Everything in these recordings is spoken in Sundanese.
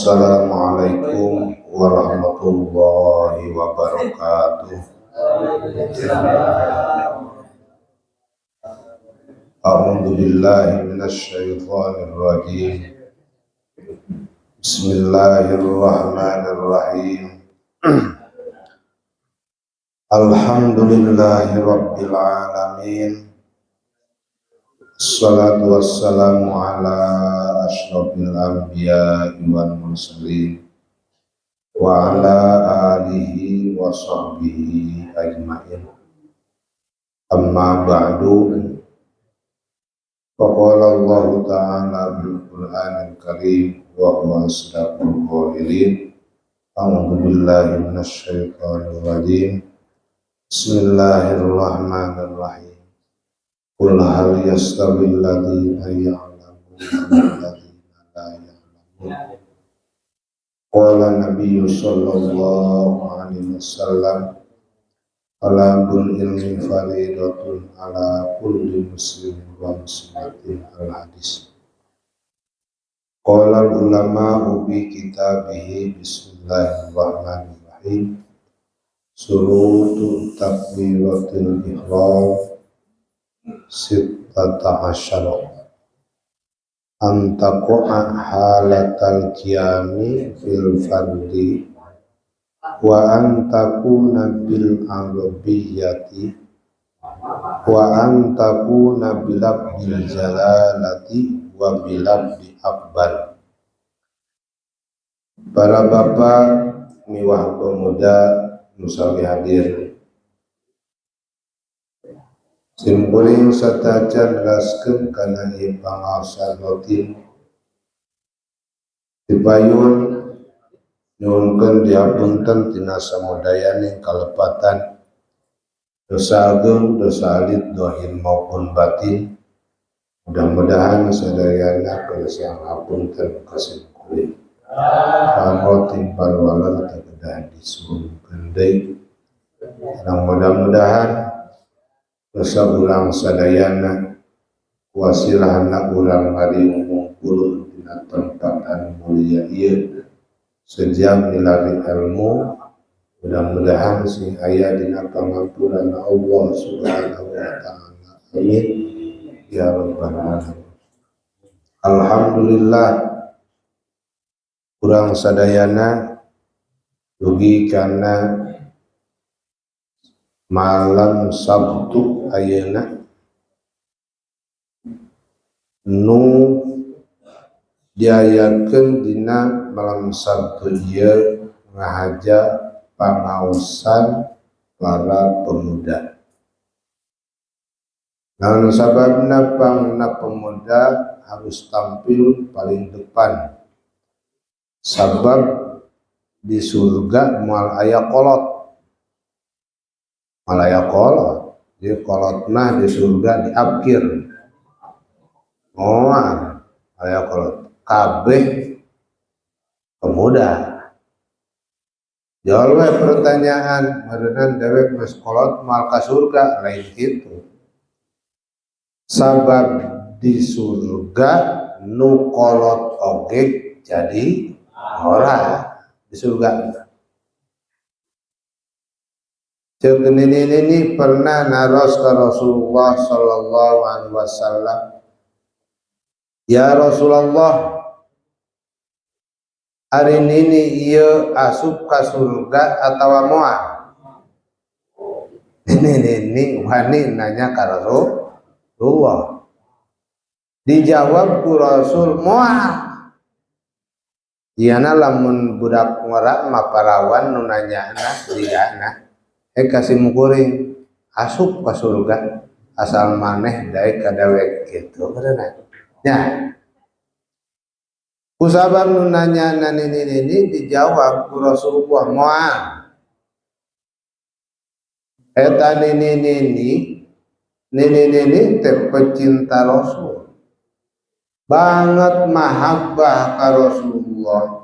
Assalamualaikum warahmatullahi wabarakatuh. A'udzu billahi minasy syaithanir rajim. Bismillahirrahmanirrahim. Alhamdulillahi rabbil alamin. Assalatu wassalamu ala asyrafil anbiya'i wal mursalin wa ala alihi wa sahbihi ajma'in. Amma ba'du. Faqala Allah ta'ala bil Qur'anil Karim wa huwa asdaqul qailin. A'udzu billahi minasy syaithanir rajim. Bismillahirrahmanirrahim. Qul hal yastawil ladzina ya'lamuna wal ladzina la ya'lamun. Qala nabiyyu sallallahu alaihi wasallam, talabul ilmi faridatun ala kulli muslimin wa muslimatin. Al hadis. Qala al ulama bi kitabihi bismillahirrahmanirrahim. Surutu takbiratil ihram sittata asyara antaqa halatal qiyami fil fardi wa antakuna bil arabiyyati wa antakuna bilabdil jalalati wa bilabdi akbar. Para bapak miwah pemuda nusami hadir, simkuring satacan raskeun kana ieu pangaosan rutin dipayun nyuhunkeun dihapunten tina samudayaning kalepatan dosa agung, dosa alit, dohir maupun batin. Mudah-mudahan sadayana kersa hapunten ka simkuring. Panggo timpal waler teu kedah disuhunkeun deui. Mudah-mudahan dosa urang sadayana wasilahna urang ngariung ngumpul dina tempat anu mulia ieu sejam milari ilmu, mudah-mudahan sing aya dina pangampuran Allah Subhanahu wa taala. Amin ya rabbal alamin. Alhamdulillah urang sadayana dugi kana malam Sabtu ayeuna nu diayakeun dina malam Sabtu ieu ngahaja pangaosan para pemuda. Naon sababna pangna pemuda harus tampil paling depan? Sabab di surga moal aya kolot. Malaya kolot, jadi kolot mah di surga diapkir. Oh, malaya kolot. Kabeh pemuda. Jawab pertanyaan, meureunan dewek geus kolot moal ka surga, lain kitu. Sabab di surga nu kolot oge jadi ora di surga. Cek nini-nini pernah naros ke Rasulullah sallallahu alaihi wasallam, ya Rasulullah, ari nini ieu asup ka surga atawa moal? Nini-nini wani nanya ka Rasulullah. Dijawab ku Rasul, moal. Iana lamun budak ngora mah parawan nu nanyana digana. Kasih mukuring asup ka surga asal maneh daek ka dewek gitu karena nya kusabab nu nanya nini nini dijawab ku Rasulullah moal. Eta nini nini nini nini teh pecinta Rasul banget, mahabbah ka Rasulullah.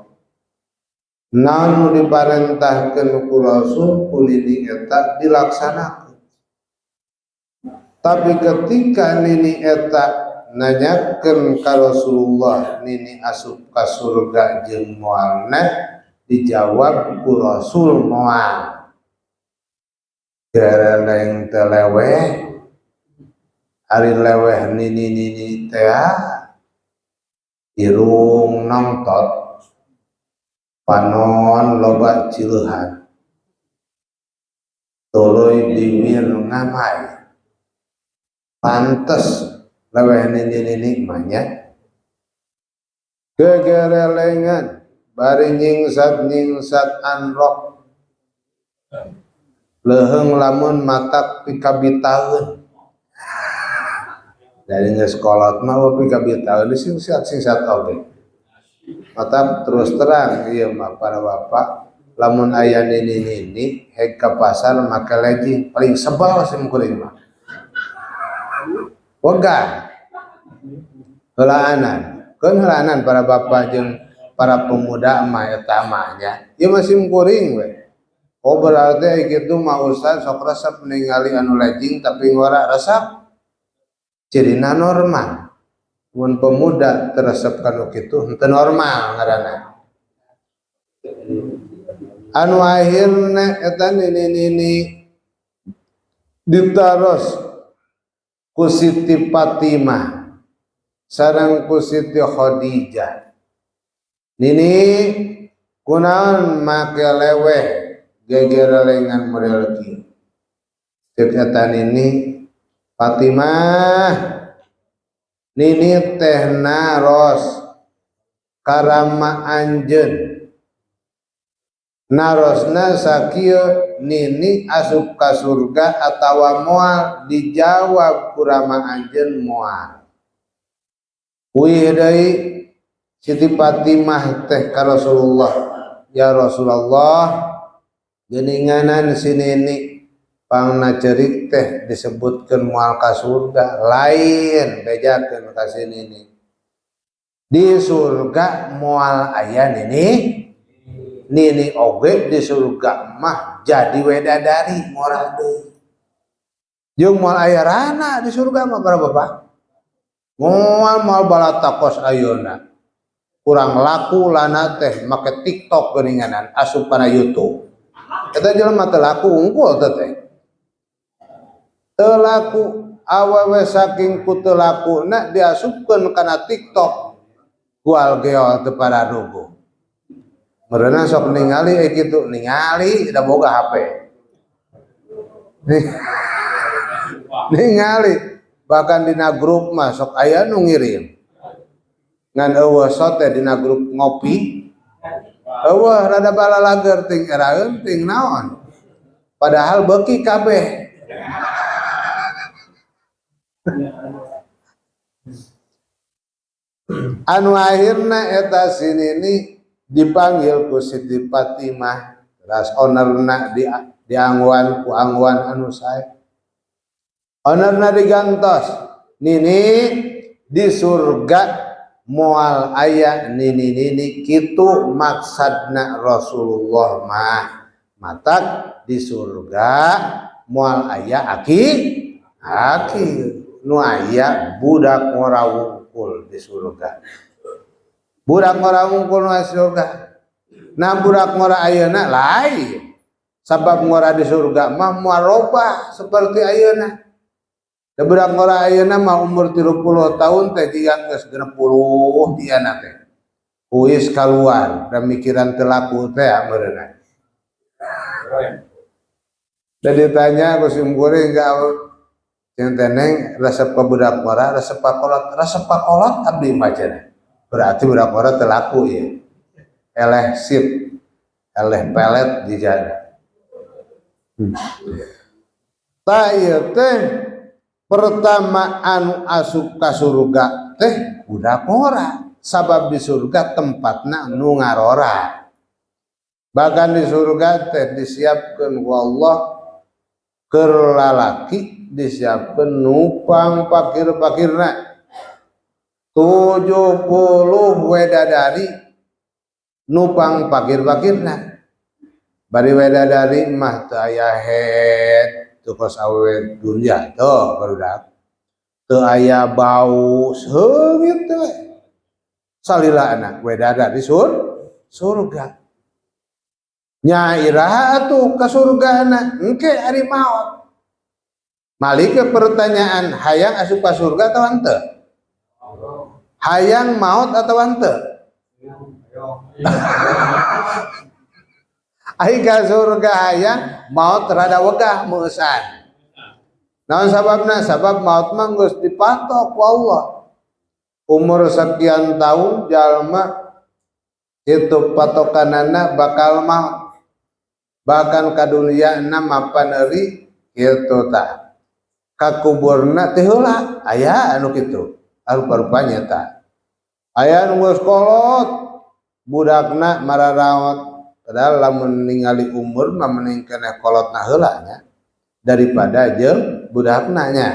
Naon diparentahkeun ku Rasul ku nini eta dilaksanakeun. Tapi ketika nini eta nanyakeun ka Rasulullah nini asup ka surga jeung moalna dijawab ku Rasul moal. Gereleng teh leweh ari leweh nini-nini teh irung nongtot panon loba cileuhan tuluy dimir ngamai pantes leweh nini-nini mah nya gegerelengan bari nyingsat-nyingsat anrok leuheung lamun matak pikabitaeun dari geus kolot mah pikabitaeun singsiat-singsiat oge matak terus terang ieu mah para bapak lamun aya nini-nini heg ka pasar make legging paling sebel sim kuring mah wegah heulaanan keun heulaanan para bapak jeung para pemuda mah eta mah nya ieu mah sim kuring we. Oh berarti kitu mah ustaz sok resep ningali anu legging tapi ngora resep cirina normal. Mun pemuda teresep kanu kitu henteu normal ngaranna. Anu akhirna eta nini-nini ditaros ku Siti Fatimah sareng ku Siti Khadijah. Nini kunaon make leweh gegerelengan model kieu. Ceuk eta nini Fatimah nini teh naros karama anjeun. Narosna sakieu nini asup ka surga atawa moal dijawab ku rama anjeun moal. Uih deui Siti Fatimah teh ka Rasulullah, ya Rasulullah geuninganan si nini pangna ceurik teh disebutkeun moal ka surga lain bejakeun ka si nini di surga moal aya nini nini oge di surga mah jadi wedadari ngora deui jeung moal aya rana di surga mah para bapak moal moal balatakos ayeuna kurang laku lana teh make TikTok geuninganan asup kana YouTube eta jelema teu laku unggul teh teh teu laku awewe saking ku teu lakuna diasupkeun kana TikTok gual geol teu pararuguh. Meureunan sok ningali kitu ningali da boga HP. Ningali bahkan dina grup mah sok aya nu ngirim. Ngan eueuh sote dina grup ngopi. Eueuh rada balalager ting eraeun ting naon. Padahal beuki kabeh. Anu akhirna eta si nini dipanggil ku Siti Fatimah ras ownerna diangguan ku angguan anu sae ownerna digantos nini di surga moal aya nini nini kitu maksadna Rasulullah mah matak di surga moal aya aki aki nu aya budak ngora wungkul di surga. Budak ngora wungkul nu aya surga. Nah budak ngora ayeuna lain. Sabab ngora di surga mah moal robah seperti ayeuna. Da budak ngora ayeuna mah umur 30 tahun teh jiga geus 60 diana teh. Kuis kaluar da mikiran teu laku teh meureunna. Da ditanya ku sim kuring ka jeung teh neng resep ka budak ngora resep ka kolot, resep ka kolot abdi mah cenah. Berarti budak ngora teu laku ieu. Eleh sip, eleh pelet di jana. Tah ieu teh pertama anu asup ka surga teh budak ngora, sabab di surga tempatna nu ngarora. Bahkan di surga teh disiapkeun ku Allah keur lalaki disiapkeun nupang pakir-pakirna. 70 wedadari nupang pakir-pakirna. Bari wedadari mah teu aya head teu kos awewe dunya tuh barudak. Teu aya bau seungit teh. Salilana we dada di surga. Nya iraha atuh ka surgana engke ari maot. Malik ke pertanyaan hayang asup ka surga atau henteu? Hayang maot atau henteu? Ai ka surga hayang maot rada wegah meusan. Naon sababna? Sabab maot mah geus dipatok ku Allah. Umur sekian tahun jalma itu patokanana bakal maot. Bahkan ka duniana mapan euy kitu tah. Ka kuburna teh heula aya anu kitu. Rupa-rupanya tah. Aya nu geus kolot budakna mararaot. Padahal lamun ningali umur mah mending keneh kolotna heula nya daripada jeung budakna nya.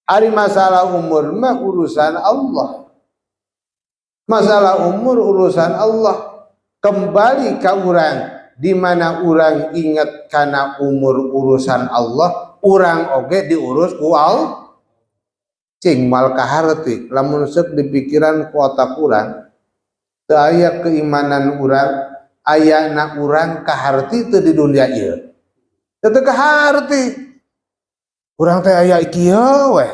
Ari masalah umur mah urusan Allah. Masalah umur urusan Allah. Kembali ka urang di mana urang ingat kana umur urusan Allah, urang oge diurus ku Allah. Cing mal kaharti lamun seuk di pikiran ku otak urang teu aya keimanan urang, ayana urang kaharti teu di dunia ieu. Teu kaharti. Urang teh aya kieu weh.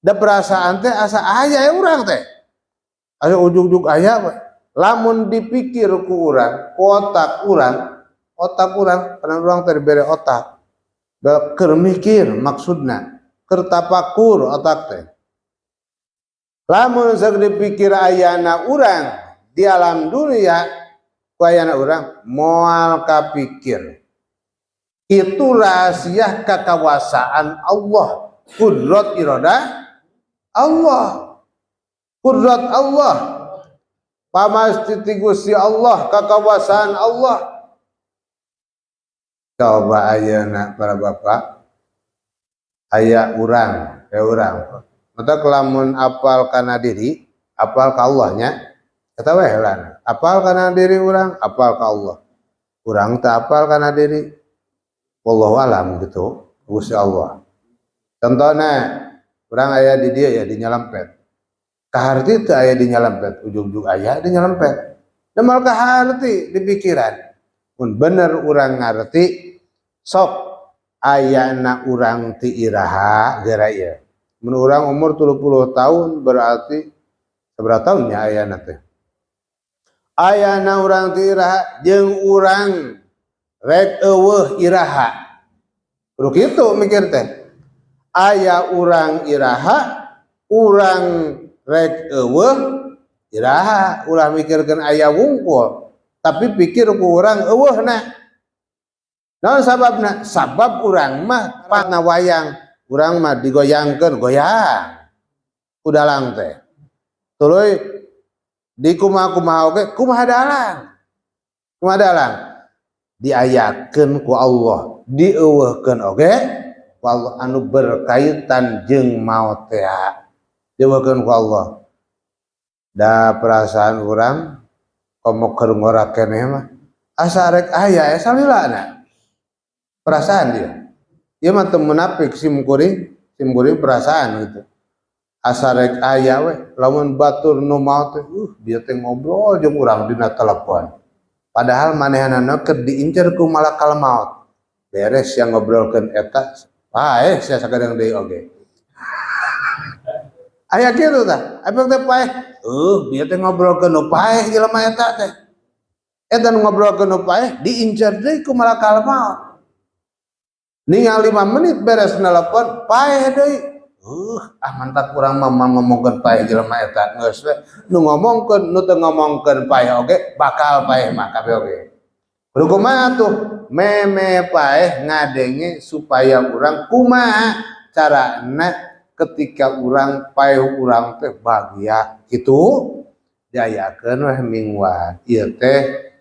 Da perasaan teh asa aya ya urang teh. Asa ujug-ujug aya weh. Lamun dipikir ku urang, ku otak urang, karena urang teh dibere otak. Da keur mikir maksudna, keur tapakur otak teh. Lamun seuk dipikir ayana urang di alam dunia, ku ayana urang moal kapikir. Itu rahasia kekawasaan Allah, kudrat iradah Allah, kudrat Allah, pamasti ti Gusti Allah, kekawasaan Allah. Coba ayeuna para bapak, aya urang, ya urang. Mata kelamun apal kana diri, apal ka Allahnya, kata we heulana. Apal kana diri urang, apal ka Allah. Urang teu apal kana diri. Wallahu alam gitu, Gusti Allah. Contohna, urang aya di dieu ya di nyalempet. Kaharti teu aya di nyalempet, ujug-ujug aya di nyalempet. Da moal kaharti di pikiran. Mun bener urang ngarti, sok ayana urang ti iraha geura ieu. Mun urang umur 30 tahun berarti sabaraha tahun nya ayana teh? Ayana urang ti iraha jeung urang rek eueuh iraha. Kudu kitu mikir teh. Aya urang iraha, urang rek eueuh iraha, ulah mikirkeun aya wungkul, tapi pikir ku urang eueuhna. Naon sababna? Sabab urang mah pana wayang, urang mah digoyangkeun goyang. Ku dalang teh. Tuluy di kumaha-kumaha oge, kumaha dalang? Kumaha dalang? Diayakeun ku Allah, dieuweuhkeun oge ku Allah anu berkaitan jeung maot teh. Dieuweuhkeun ku Allah. Da perasaan urang komo keur ngora keneh mah asa rek aya salilana. Perasaan dia. Ieu mah teu munafik sim kuring perasaan gitu. Asa rek aya we lamun batur nu maot teh dia teh ngobrol jeung urang dina telepon. Padahal manehanana keur diincer ku malakal maot. Beres yang ngobrolkeun eta, paeh sia sakadang deui oge. Aya kitu tah, apik teh paeh. Bieu teh ngobrolkeun nu paeh jelema eta teh. Eta nu ngobrolkeun nu paeh diincer deui ku malakal maot. Ningal 5 menit beres nelpon, paeh deui. Ah mantap urang mah ngomongkeun paeh jelema eta geus we. Nu ngomongkeun nu teu ngomongkeun paeh oge bakal paeh mah kabeh oge. Kudu kumaha tuh? Meme paeh ngadenge supaya urang kumaha carana ketika urang paeh urang teh bahagia kitu diayakeun weh mingguan. Ieu teh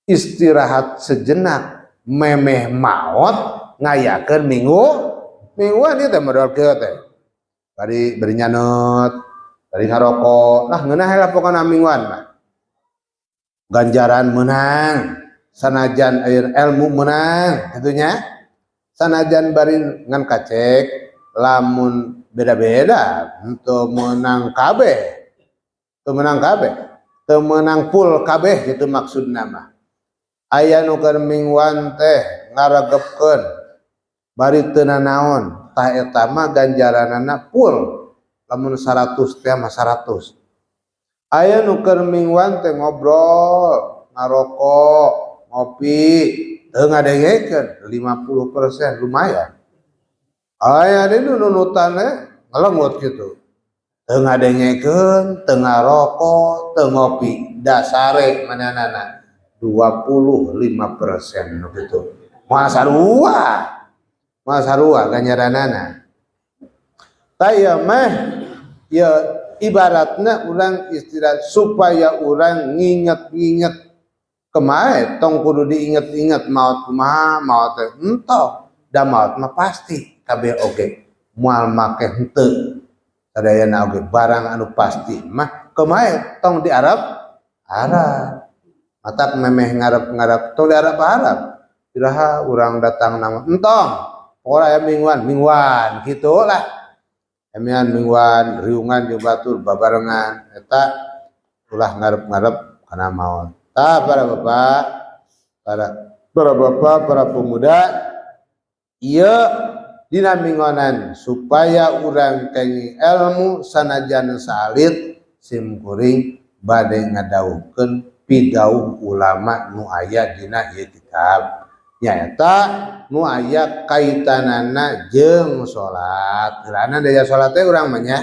istirahat sejenak memeh maot ngayakeun mingguan ieu teh modal kieu teh. Bari bari nyanut, bari ngarokok. Lah ngeunah heula pokona mingguan mah. Ganjaran menang, sanajan air ilmu menang kitu nya. Sanajan bari ngan kacek, Lamun beda-beda teu meunang kabeh, teu meunang kabeh, teu meunang full kabeh gitu maksudna mah. Aya nu keur mingguan teh ngaregepkeun bari teu nanaon, tah eta mah ganjaranana full, lamun 100 teh mah 100. Aya nu keur mingguan teh ngobrol, ngarokok, ngopi, teu ngadengekeun, 50% lumayan. Aya deui nu nunutan ngelengut gitu, teu ngadengekeun, teu ngarokok, teu ngopi, dasare mananana 25% gitu. Moal sarua, moal sarua ganjaranana. Tah ieu mah ya ibaratna urang istirahat supaya urang nginget-nginget kemae, tong kudu diinget-inget maot kumaha maot teh, entong da maot mah pasti kabeh oge moal make henteu sadayana oge barang anu pasti mah kemae tong diarep arep, matak memeh ngarep-ngarep tong diarep-arep iraha urang datang nama entong, pokoknya aya mingguan mingguan gitulah, emian mingguan riungan jeung batur babarengan eta ulah ngarep-ngarep kana maot. Tah para bapak, para bapak, para pemuda, ieu dina minggonan supaya urang kenging ilmu sanajan salit, sim kuring bade ngadawuhkeun pidawuh ulama nu aya dina ieu kitab, nyaeta nu aya kaitanana jeung salat. Geurana diajar salat teh urang mah nya,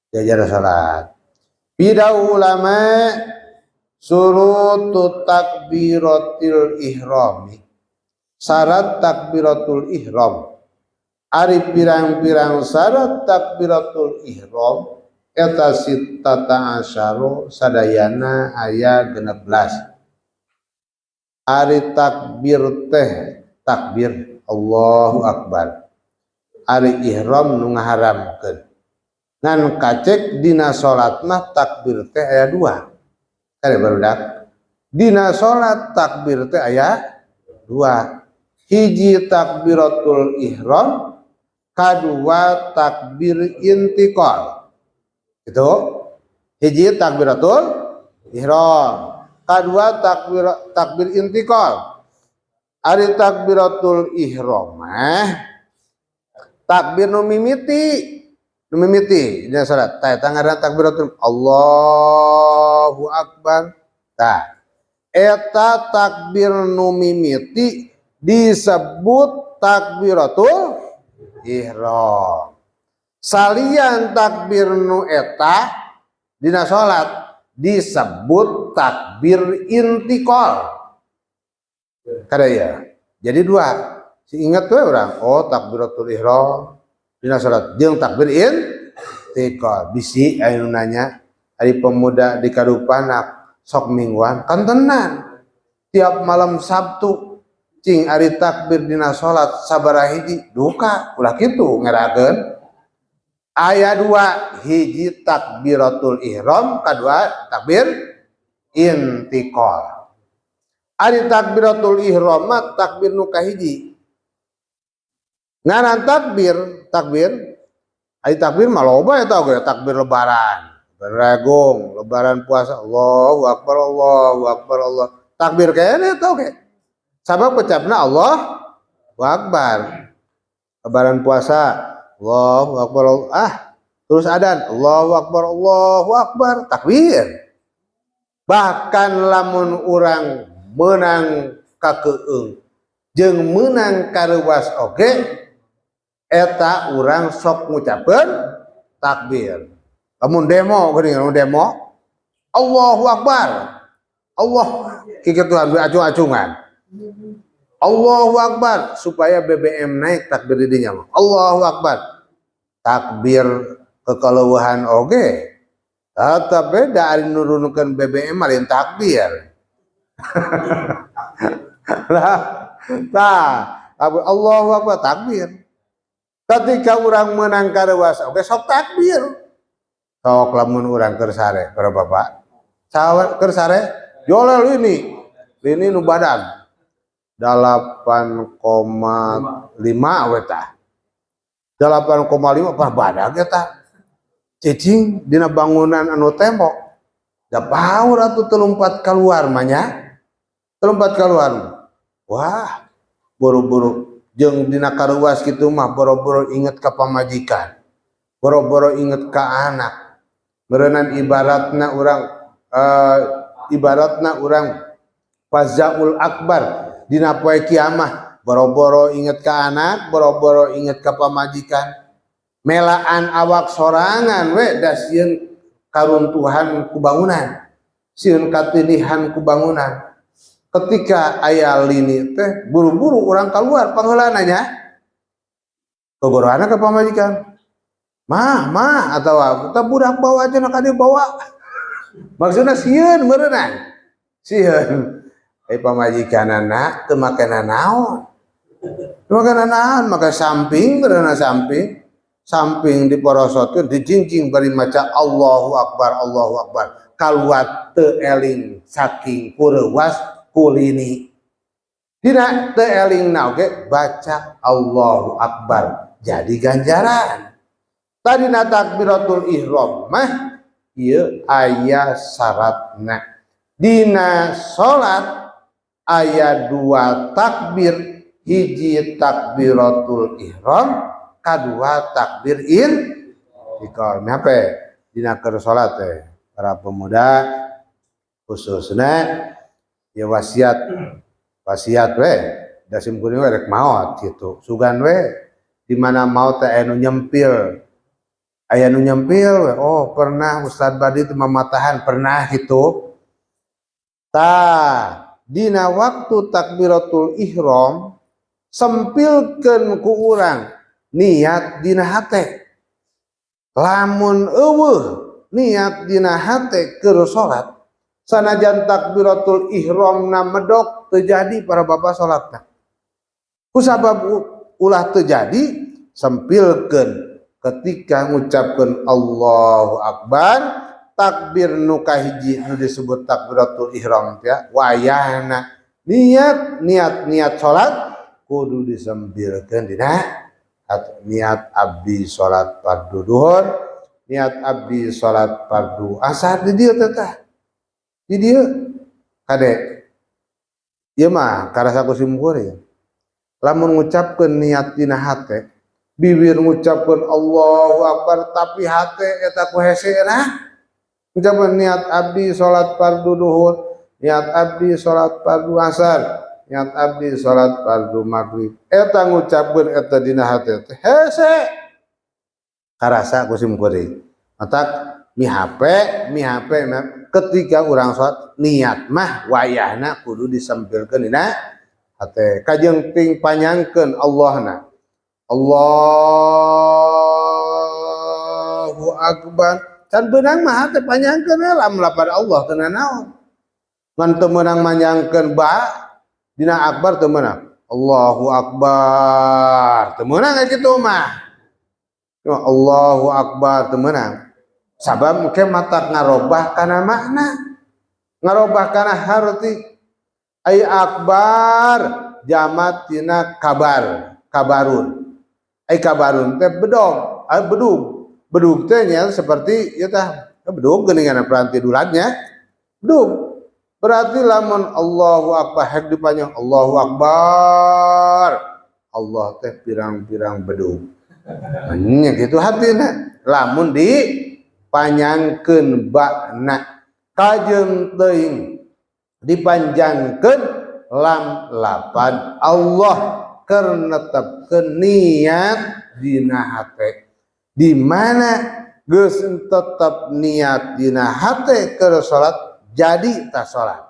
diajar salat. Pidawuh ulama, syurutu takbiratil ihrami, syarat takbiratul ihram. Ari pirang-pirang syarat takbiratul ihram eta sittata asyara, sadayana aya 16. Ari takbir teh takbir Allahu Akbar, ari ihram nu ngaharamkeun. Ngan kacek dina salat mah takbir teh aya dua. Kade barudak, dina salat takbir teh aya dua, hiji takbiratul ihram, kadua takbir intiqal. Itu hiji takbiratul ihram, kadua takbir intiqal. Ari takbiratul ihram mah takbir nu mimiti, nu mimiti dina salat tah eta ngaranna takbiratul Allahu Akbar. Tah eta takbir nu mimiti disebut takbiratul ihram. Salian takbir nu eta dina salat disebut takbir intiqal. Kada ya. Jadi dua. Si ingat tuh orang, oh takbiratul ihram dina salat jeung takbir intiqal. Bisi aya nu nanya, ari pemuda di Kadupanak sok mingguan kan tenan. Tiap malam Sabtu cing ari takbir dina salat sabaraha hiji, duka ulah kitu ngerakeun. Aya dua, hiji takbiratul ihram, kadua takbir intiqal. Ari takbiratul ihram mah takbir nu kahiji. Ngaran takbir, takbir ari takbir mah loba eta oge, takbir lebaran, lebaran, lebaran puasa, Allahu Akbar, Allahu Akbar, Allah. Takbir kayaknya eta oge. Sabab kecapna Allahu Akbar. Lebaran puasa, Allahu Akbar, Allah. Ah, terus adan, Allahu Akbar, Allahu Akbar, takbir. Bahkan lamun urang menang kakeung jeung menang kareuwas oge eta urang sok ngucapkeun takbir. Lamun demo geuning, lamun demo Allahu Akbar, Allah kikituan acung-acungan. Allahu Akbar supaya BBM naik, takbir di dinya mah. Allahu Akbar. Takbir kekeleuhan oge. Tetap beda ari nurunkeun BBM lain takbir. Lah, tah, Allahu Akbar takbir. Ketika urang menang kareuwas oge sok takbir. Sok lamun urang keur sare, para bapak. Sawat keur sare, jolel ini. Ini nu badan 8,5 we tah. 8,5 apa badag eta. Cicing dina bangunan anu tembok. Da power atuh teu lumpat keluar mah nya. Teu lumpat keluar. Wah, boro-boro jeung dina karuas kitu mah boro-boro inget ka pamajikan. Boro-boro inget ka anak. Meureunan ibaratna urang fazaul akbar dina poe kiamah, boro-boro inget ka anak, boro-boro inget ka pamajikan. Melaan awak sorangan we da sieun karuntuhan ku bangunan, sieun katinihan ku bangunan. Ketika aya lini teh buru-buru urang keluar pangheulana nya. Kogoroana ka pamajikan. Mah, mah atawa kita budak bawa aja nak dieu bawa. Maksudna sieun meureunnan. Sieun. Ai pamajikanana teu make nanaon. Teu make nanaon, maka samping meureunna samping. Samping diporosotkeun dijingjing bari maca Allahu Akbar, Allahu Akbar. Kaluar teu eling saking kureuwas kulini. Dina teu elingna oge baca Allahu Akbar jadi ganjaran. Tadina takbiratul ihram mah ieu aya syaratna. Dina salat aya dua takbir, hiji takbiratul ihram, kadua takbir intiqal. Apa? Dina keur salat teh para pemuda khususnya ya wasiat wasiat we da sim kuring we rek maot gitu. Sugan we di mana maot teh aya nu nyempil. Aya nu nyempil we, oh pernah Ustaz Badi teh mamatahan pernah gitu. Tah, dina waktu takbiratul ihram sempilkeun ku urang niat dina hate. Lamun eueuh niat dina hate keur salat, sanajan takbiratul ihramna medok teu jadi para bapak salatna. Kusabab ulah teu jadi, sempilkeun ketika ngucapkeun Allahu Akbar, takbir nu kahiji nu disebut takbiratul ihram teh wayahna niat niat niat salat kudu disempilkeun dina niat abdi salat fardu duhur, niat abdi salat fardu asar di dieu teh tah. Di dieu kade ieu mah karasa ku simkuring. Lamun ngucapkeun niat dina hate, bibir ngucapkeun Allahu Akbar tapi hate eta ku hese nah. Ngucapkeun niat abdi salat fardu duhur, niat abdi salat fardu asar, niat abdi salat fardu maghrib. Eta ngucapkeun eta dina hate teh hese. Karasa ku simkuring. Matak mihape, mihape ketika urang salat niat mah wayahna kudu disempilkeun dina hate. Kajeng ting panjangkeun Allahna. Allahu Akbar. Can beunang mah hate panjangkeun we lam lapar Allah teu nanaon. Ngan teu meunang manjangkeun ba dina akbar teu meunang. Allahu Akbar. Teu meunang kitu mah. Allahu Akbar teu meunang. Sabab engke matak ngarobah kana makna. Ngarobah kana harti. Ai akbar jamak tina kabar, kabarun. Ai kabarun teh bedog, ai bedug. Bedug teh nya seperti ieu tah bedug geuningan peranti dulatnya. Bedug. Berarti lamun Allahu Akbar hek dipanjang Allahu Akbar. Allah teh pirang-pirang bedug. Nya kitu hatina. Lamun dipanjangkeun bakna kajeun teuing dipanjangkeun lam lapan Allah keur netepkeun niat dina hate. Di mana geus tetep niat dina hate keur salat jadi ta salat.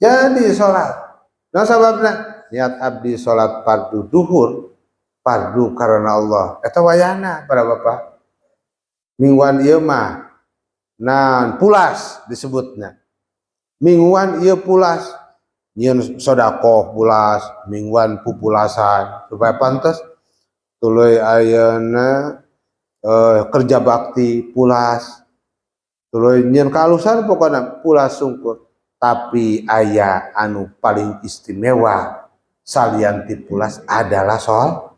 Jadi salat. Nah sababna niat abdi salat fardu duhur fardu karena Allah. Eta wayahna para bapak. Mingguan ieu mah nah pulas disebutna. Mingguan ieu pulas nyieun sedekah pulas, mingguan pupulasan supaya pantes tuluy ayeuna kerja bakti pulas. Tuluy nyieun kaalusan pokona pulas sungkur. Tapi aya anu paling istimewa salian ti pulas adalah salat.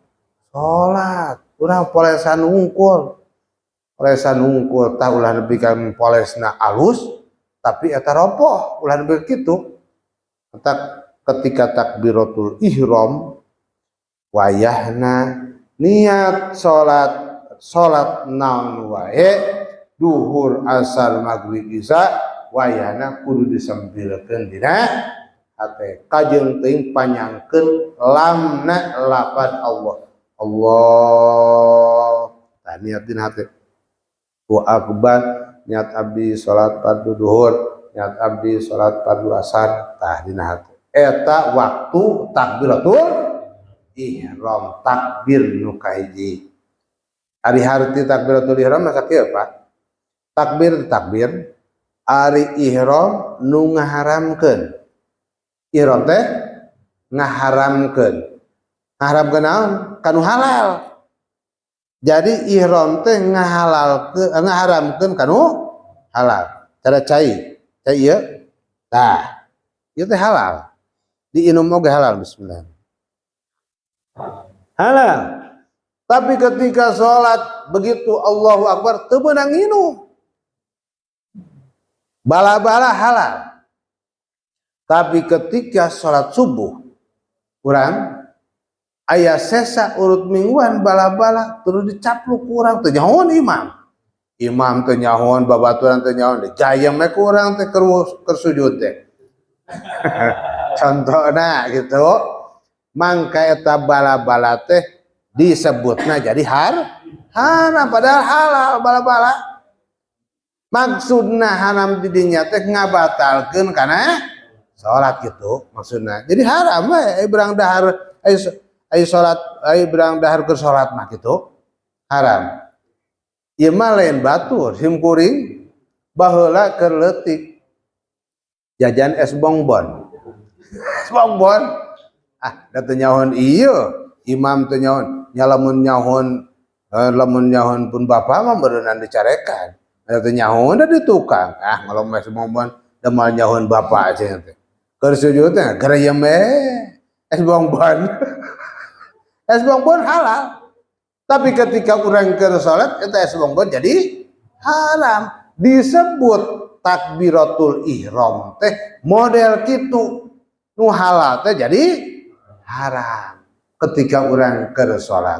Urang polesan wungkul. Polesan wungkul tah ulah nepi ka polesna alus tapi eta ropoh, ulah nepi kitu. Ketika takbiratul ihram wayahna niat salat, salat naon wae, duhur, asar, maghrib, isya, wayahna kudu disempilkeun dina hate, kajeun teuing panyangkeun lamna lapad Allah. Allah tah niat dina hate. Wa akbar, niat abdi salat fardu duhur, niat abdi salat fardu asar, tah dina hate. Eta waktu takbiratul ihram, takbir nu kahiji. Ari harti takbiratul ihram masa kieu, Pak? Takbir takbir, ari ihram nu ngaharamkeun. Ihram teh ngaharamkeun. Ngaharamkeun naon? Kanu halal. Jadi ihram teh ngahalalkeun, ngaharamkeun kanu halal. Cara cai, cai ieu tah. Ieu teh halal. Diinum oge halal, bismillah. Halal. Tapi ketika sholat begitu Allahu Akbar teu meunang nginum. Bala-bala halal. Tapi ketika sholat subuh kurang aya sesa urut mingguan, bala-bala terus dicapluk kurang teu nyahoan imam. Imam teu nyahoan, babaturan teu nyahoan, jayem we kurang teh keur sujud teh. Contohna gitu. Mangka eta bala-bala teh disebutna jadi haram padahal halal bala-bala. Maksudna haram di dinya teh ngabatalkeun kana salat gitu maksudna. Jadi haram we berang dahar ai salat, ai berang dahar keur salat mah gitu. Haram. Ieu mah lain batur sim kuring baheula keur leutik jajan es bongbon. Es bongbon. Ah, da teu nyahoan ieu, imam teu nyahoan, nya lamun nyahoan, lamun nyahoan pun bapak mah beureunan dicarekan. Da teu nyahoan da di tukang. Ah, ngalom es bongbon da moal nyahoan bapak cenah teh. Keur sujud teh gereyem we es bongbon. Es bongbon halal. Tapi ketika urang keur salat eta es bongbon jadi haram. Disebut takbiratul ihram teh model kitu. Nu halal teh jadi haram ketika urang keur salat.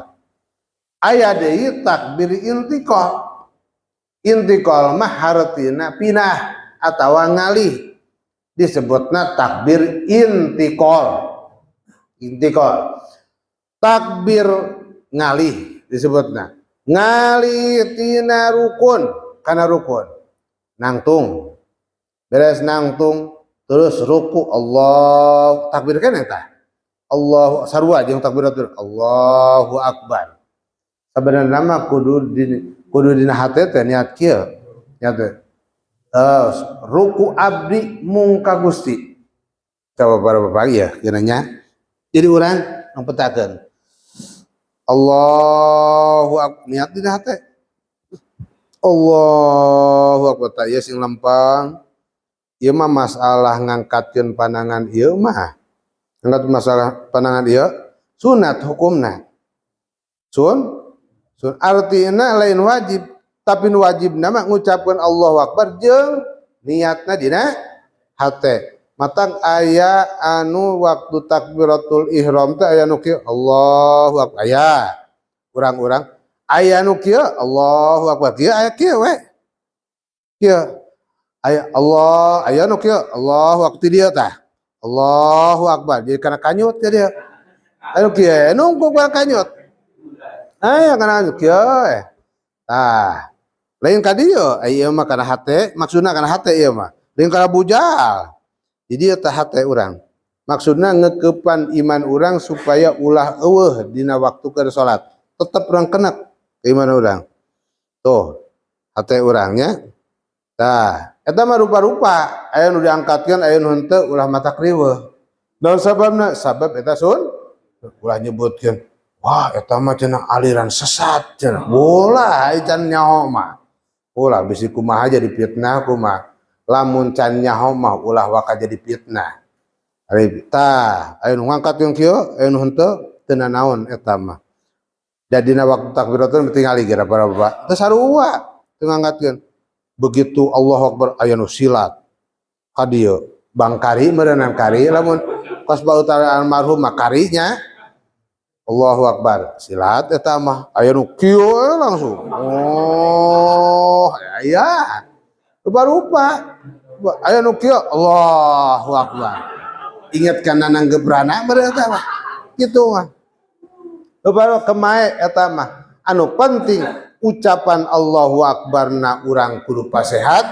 Aya deui takbir intiqal. Intiqal mah hartina pindah atawa ngalih. Disebutna takbir intiqal. Intiqal. Takbir ngalih disebutna. Ngalih tina rukun kana rukun. Nangtung. Beres nangtung terus ruku Allah takbir kan eta. Allah sarua jeung takbiratul Allahu Akbar. Sabenerna mah kudu dina hate teh niat kieu. Niat teh. Ruku abdi mung ka Gusti. Coba para bapak ya kiranya. Jadi urang ngpetakeun. Allahu Akbar niat dina hate. Allahu Akbar tah ieu sing lempang. Ieu mah masalah ngangkatkeun panangan ieu mah. Angkat masalah panangan ieu sunat hukumna. Sun artina lain wajib, tapi nu wajibna mah ngucapkeun Allahu Akbar jeung niatna dina hate. Matang aya anu waktu takbiratul ihram teh aya nu kieu Allahu Akbar aya. Urang-urang aya nu kieu Allahu Akbar kieu aya kieu we. Kieu aya Allah aya nu kieu Allahu Akbar ti dieu tah. Allahu Akbar jadi kana kanyut ya dia. Anu kieu nunggu kana kanyut. Aya kana kanyut kieu eh. Tah lain ka dieu ieu mah kana hate, maksudna kana hate ieu mah. Lain kana bujal. Jadi ieu tah hate urang. Maksudna ngeukepan iman urang supaya ulah eueuh dina waktu keur salat. Tetep urang kenek iman urang. Tuh, hate urangnya. Tah, eta mah rupa-rupa, aya nu diangkatkeun, aya nu henteu, ulah mata kriweuh. Naon sababna? Sabab eta sun ulah nyebutkeun, wah eta mah cenah aliran sesat cenah. Ulah ai can nyaho mah. Ulah bisi kumaha jadi fitnah kumaha. Lamun can nyaho mah ulah waka jadi fitnah. Ari tah, aya nu ngangkat yang kieu, aya nu henteu, teu nanaon eta mah. Da dina waktu takbiratul tingali geura para bapak. Teu sarua teu ngangkatkeun. Begitu Allahu Akbar aya nu silat. Ka dieu bangkari meureunan kari lamun kos bautara almarhum mah karinya. Allahu Akbar silat eta mah aya nu kieu langsung. Oh, aya. Rupa-rupa. Aya nu kieu Allahu Akbar. Ingat kana nanggebrana meureun eta mah. Kitu mah. Rupa kemae eta mah. Anu penting ucapan Allahu Akbar na urang kudu pasehat,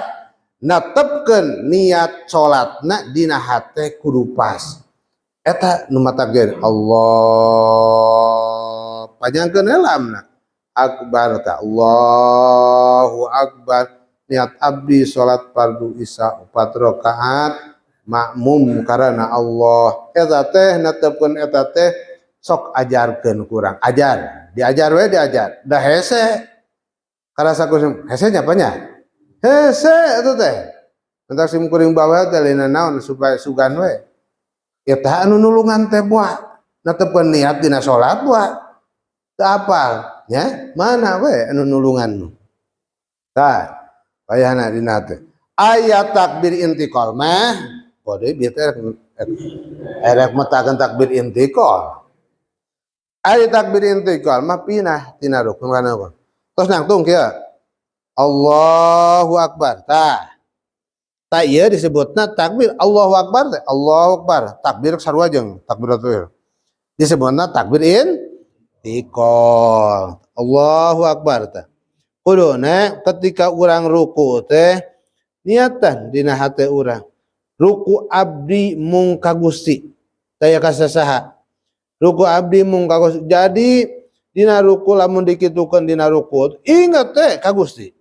netepkeun niat salatna dina hate kudu pas. Eta nu matak Allah panjangkeun lamna. Akbar ta Allahu Akbar. Niat abdi salat fardu isya 4 rakaat makmum karena Allah. Eta teh netepkeun eta teh sok ajarkeun kurang. Ajar, diajar we diajar. Da hese. Karasa ku hese nya apa nya? Hese eta teh. Entak sim kuring bawa teh lain naon supaya sugan we. Eta anu nulungan teh buah. Netepkeun niat dina salat buah. Teu apal nya mana we anu nulungan. Tah, wayahna dina teh. Aya takbir intiqal mah kode bieu teh erek metakeun takbir intiqal. Aya takbir intiqal mah pinah tina rukun kana rukun. Terus nangtung kieu. Allahu Akbar. Tah. Tah ieu disebutna takbir Allahu Akbar teh. Allahu Akbar. Takbir sarua jeung takbiratul. Disebutna takbir intiqal. Allahu Akbar tah. Kuduna ketika urang ruku teh niatan dina hate urang. Ruku abdi mung ka Gusti. Taya ka sasaha. Ruku abdi mung ka Gusti. Jadi dina ruku lamun dikitukeun dina ruku ingat teh ka Gusti.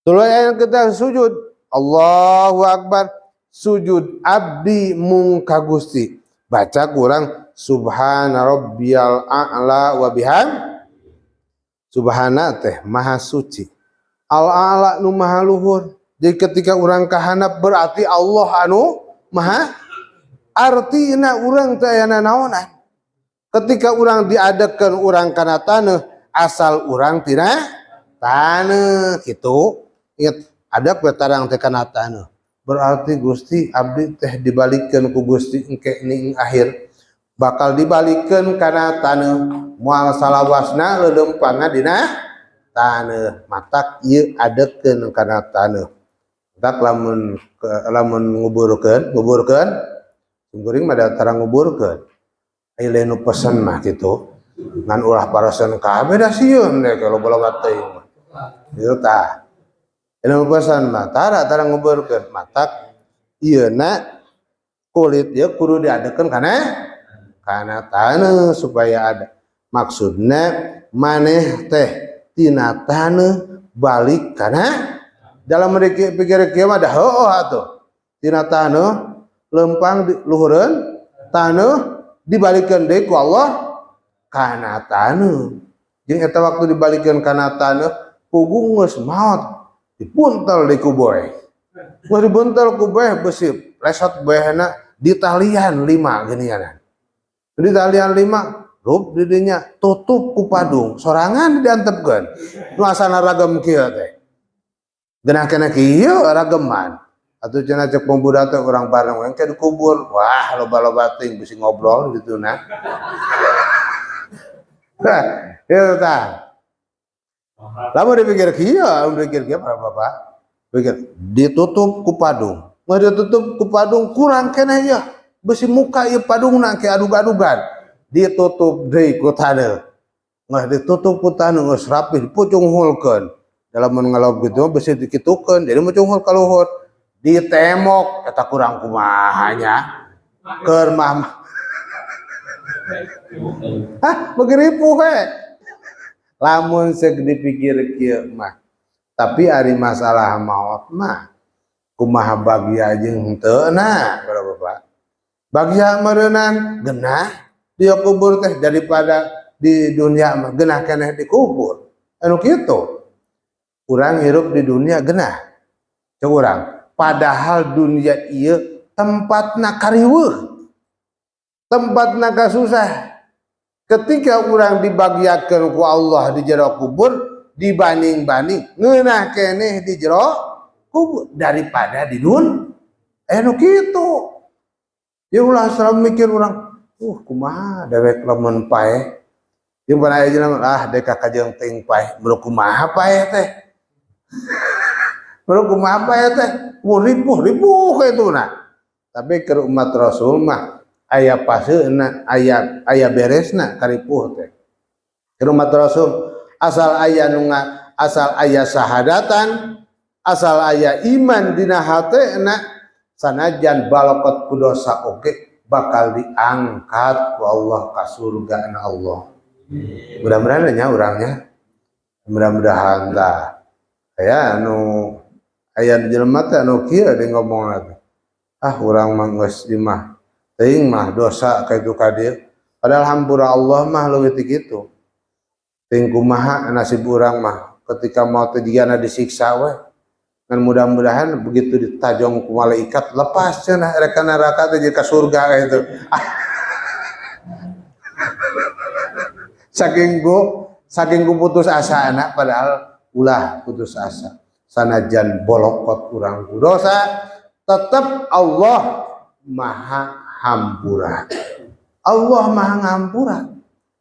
Tuluy aya kita sujud Allahu Akbar sujud abdi mung ka Gusti. Baca kurang subhana rabbiyal a'la wa biham. Subhana teh maha suci. Al a'la nu maha luhur. Jadi ketika urang kahanap berarti Allah anu maha artina urang teh aya nanaonan. Ketika urang diadekeun urang kana taneuh asal urang tina taneuh kitu. Ingat ada we tarang teh kana taneuh. Berarti Gusti abdi teh dibalikeun ku Gusti engke ning akhir bakal dibalikeun kana taneuh moal salawasna leuleumpanna dina taneuh. Matak ieu adekeun kana taneuh. Tak lamun lamun nguburkeun, nguburkeun kuring mah da tarang nguburkeun. Aya lain nu pesen mah kitu. Ngan ulah paresen kabeh da sieun deh kalau loba-loba teuing mah. Kitu tah. Aya nu pesen mah tara tara nguburkeun. Matak ieuna kulit ieu kudu diadekeun kana taneuh supaya ada. Maksudna maneh teh tina taneuh balik kana dalam mereka pikir kieu mah da heueuh atuh. Tina taneuh lempang di luhureun taneuh dibalikeun deui ku Allah kana taneuh. Jeung eta waktu dibalikeun kana taneuh puguh geus maot dipuntel di ku boe. Geus dibuntel ku boe besi lesot boehna ditalian 5 geuningan. Ditalian 5 rup di dinya tutup ku padung sorangan diantepkeun. Nu asana ragam kieu teh. Geunah kana kieu rageman. Atuh cenah cek pemuda teh urang bareng we engke dikubur. Wah, loba-loba teuing bisi ngobrol gitu nah. Nah, ieu tah. Lamun dipikir kieu, lamun dipikir kieu para bapak, pikir ditutup ku padung. Mun ditutup ku padung kurang keneh ieu. Besi muka ieu padungna ke adug-adugan. Ditutup deui ku taneuh. Geus ditutup ku taneuh geus rapih dipucunghulkeun. Dalam ngalog gitu besi dikitukeun jadi mucunghul ka luhur. Ditemok eta kurang kumaha nya. Keur mah. Hah, begeripu we. Lamun seuk dipikir kieu mah. Tapi ari masalah maot mah kumaha bagia jeung henteu na, para bapak. Bagia meureunan geunah dia kubur teh daripada di dunia mah geunah keneh dikubur. Anu kitu. Urang hirup di dunia geunah. Cek urang, padahal dunia ieu tempatna kariweuh. Tempatna kasusah. Ketika urang dibagiakeun ku Allah di jero kubur dibanding-banding ngeunah keneh di jero kubur daripada di dun. Nu kitu. Ya ulah selalu mikir urang, kumaha dewek lamun paeh. Ieu pan aya jelema ah dek kajeng teuing paeh, beureum kumaha paeh teh. Beureum kumaha paeh teh? Wah ripuh ripuh kitu nah. Tapi keur umat Rasul mah aya paseuna, aya beresna karipuh teh. Keur umat Rasul asal aya nu asal aya sahadatan, asal aya iman dina hatena, sanajan balokot ku dosa oge bakal diangkat ku Allah ka surga na Allah. Mudah-mudahan nya urangnya. Mudah-mudahan tah. Aya anu aya jelema teh anu kieu deui ngomongna teh. Ah urang mah geus ieu mah teuing mah dosa ka itu ka dieu. Padahal hampura Allah mah leuwih ti kitu. Teuing kumaha nasib urang mah ketika maut teh jigana disiksa we. Dan mudah-mudahan begitu ditajong ku malaikat lepas cenah rek ka neraka teh jadi ka surga ka itu. Saking ku putus asa anak padahal ulah putus asa. Sanajan bolokot urang ku dosa tetep Allah Maha Hampura. Allah Maha Ngampura.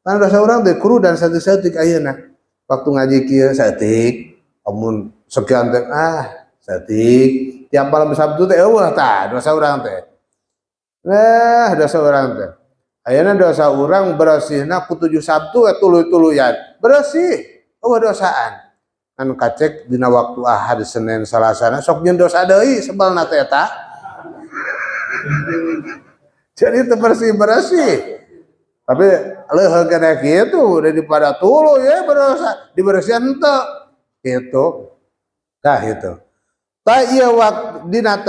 Karena dosa urang teh kuru dan satu-satu ayeuna. Waktu ngaji kieu saeutik, amun sekian teh ah saeutik. Tiap malam Sabtu teh eueuh tah dosa urang teh. Nah, dosa urang teh. Ayeuna dosa urang bersihna ku 7 Sabtu we tuluy-tuluyan. Bersih, eueuh dosaan. Anu kacek dina waktu Ahad, Senin, Salasa sok nyeun dosa deui sebelna teh eta. Jadi teu bersih-bersih. Tapi leuheung keneh kitu daripada tuluy ye berdosa, dibersihan henteu. Kitu. Tah itu. Tah ieu waktu dina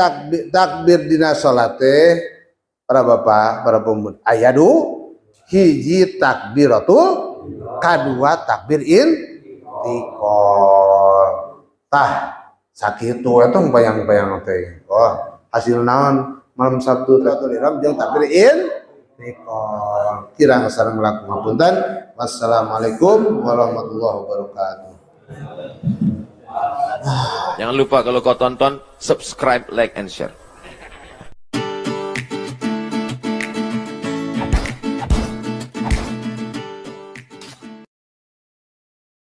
takbir dina salat teh para bapak, para pemuda aya du hiji takbiratul kadua takbir intiqal. Tah sakitu eta bayang-bayang teh. Oh, hasil naon malam Sabtu takbir ihram jeung takbir intiqal. Kirang sareng laku ngapunten. Wassalamualaikum warahmatullahi wabarakatuh. Jangan lupa kalau kau tonton, subscribe, like, and share.